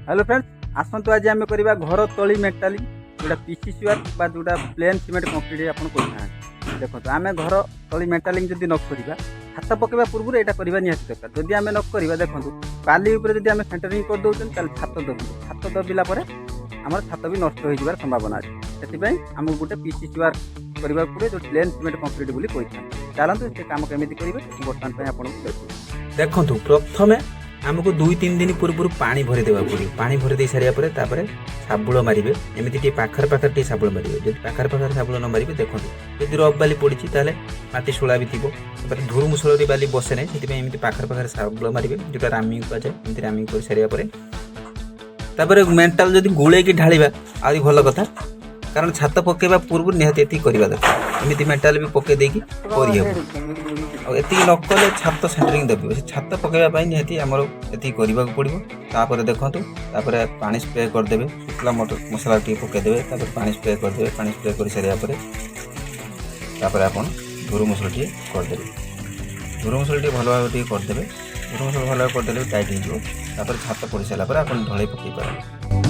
Hello friends, ଆସନ୍ତୁ ଆଜି ଆମେ କରିବା ଘର ତଳି ମେଣ୍ଟାଲିଂ, ଯେଉଁଟା ପିସିସି ୱାର୍କ ବା ଯେଉଁଟା ପ୍ଲେନ୍ ସିମେଣ୍ଟ କଂକ୍ରିଟ୍ ଆପଣ କହିଥାନ୍ତି। ଦେଖନ୍ତୁ, ଆମେ ଘର ତଳି ମେଣ୍ଟାଲିଂ ଯଦି ନ କରିବା, ଛାତ ପକାଇବା ପୂର୍ବରୁ ଏଇଟା କରିବା ନିହାତି ଦରକାର। ଯଦି ଆମେ ନ କରିବା, ଦେଖନ୍ତୁ, ବାଲି ଉପରେ ଯଦି ଆମେ ସେଣ୍ଟରିଂ କରିଦେଉଛନ୍ତି, ତାହେଲେ ଛାତ ଦବିବ। ଛାତ ଦବିଲା ପରେ ଆମର ଛାତ ବି ନଷ୍ଟ ହୋଇଯିବାର ସମ୍ଭାବନା ଅଛି। ସେଥିପାଇଁ ଆମକୁ ଗୋଟେ ପିସିସି ୱାର୍କ କରିବାକୁ ପଡ଼ିବ, ଯେଉଁ ପ୍ଲେନ୍ ସିମେଣ୍ଟ କଂକ୍ରିଟ୍ ବୋଲି କହିଥାନ୍ତି। ଚାଲନ୍ତୁ, ସେ କାମ କେମିତି କରିବେ, ମୁଁ ବର୍ତ୍ତମାନ ପାଇଁ ଆପଣଙ୍କୁ ଦେଖୁଛି। ଦେଖନ୍ତୁ, ପ୍ରଥମେ ଆମକୁ 2-3 ଦିନ ପୂର୍ବରୁ ପାଣି ଭରି ଦେବାକୁ ପଡ଼ିବ। ପାଣି ଭରି ଦେଇ ସାରିବା ପରେ ତାପରେ ଶାବୁଳ ମାରିବେ। ଏମିତି ଟିକେ ପାଖରେ ପାଖରେ ଟିକେ ଶାବୁଳ ମାରିବେ। ଯଦି ପାଖରେ ପାଖରେ ଶାବୁଳ ନ ମାରିବେ, ଦେଖନ୍ତୁ, ଯଦି ରଫ୍ ବାଲି ପଡ଼ିଛି, ତାହେଲେ ମାଟି ଶୋଳା ବି ଥିବ। ତାପରେ ଧୁରୁ ମୁସଳରେ ବାଲି ବସେ ନାହିଁ। ସେଥିପାଇଁ ଏମିତି ପାଖରେ ପାଖରେ ଶାବୁଳ ମାରିବେ, ଯେଉଁଟା ରାମିଂ କୁହାଯାଏ। ଏମିତି ରାମିଂ କରି ସାରିବା ପରେ ତାପରେ ମେଣ୍ଟାଲ ଯଦି ଗୋଳେଇକି ଢାଳିବା, ଆହୁରି ଭଲ କଥା। କାରଣ ଛାତ ପକାଇବା ପୂର୍ବରୁ ନିହାତି ଏତିକି କରିବା ଦରକାର। ଏମିତି ମେଣ୍ଟାଲ ବି ପକାଇ ଦେଇକି କରିହେବ। ଆଉ ଏତିକି ନ କଲେ ଛାତ ସେଣ୍ଟରିଂ ଦବିବ। ସେ ଛାତ ପକାଇବା ପାଇଁ ନିହାତି ଆମର ଏତିକି କରିବାକୁ ପଡ଼ିବ। ତାପରେ ଦେଖନ୍ତୁ, ତାପରେ ପାଣି ସ୍ପ୍ରେ କରିଦେବେ। ଶୁଖିଲା ମଟର ମସଲା ଟିକେ ପକାଇଦେବେ, ତାପରେ ପାଣି ସ୍ପ୍ରେ କରିଦେବେ। ପାଣି ସ୍ପ୍ରେ କରିସାରିବା ପରେ ତାପରେ ଆପଣ ଧୁରୁ ମସଲା ଟିକେ କରିଦେବେ। ଧୁରୁ ମସଲା ଟିକେ ଭଲ ଭାବେ ଟିକେ କରିଦେବେ। ଧୁରୁ ମସଲା ଭଲ ଭାବେ କରିଦେଲେ ବି ଟାଇଟ୍ ହେଇଯିବ। ତାପରେ ଛାତ ପଡ଼ି ସାରିଲା ପରେ ଆପଣ ଢଳେଇ ପକାଇ ପାରନ୍ତି।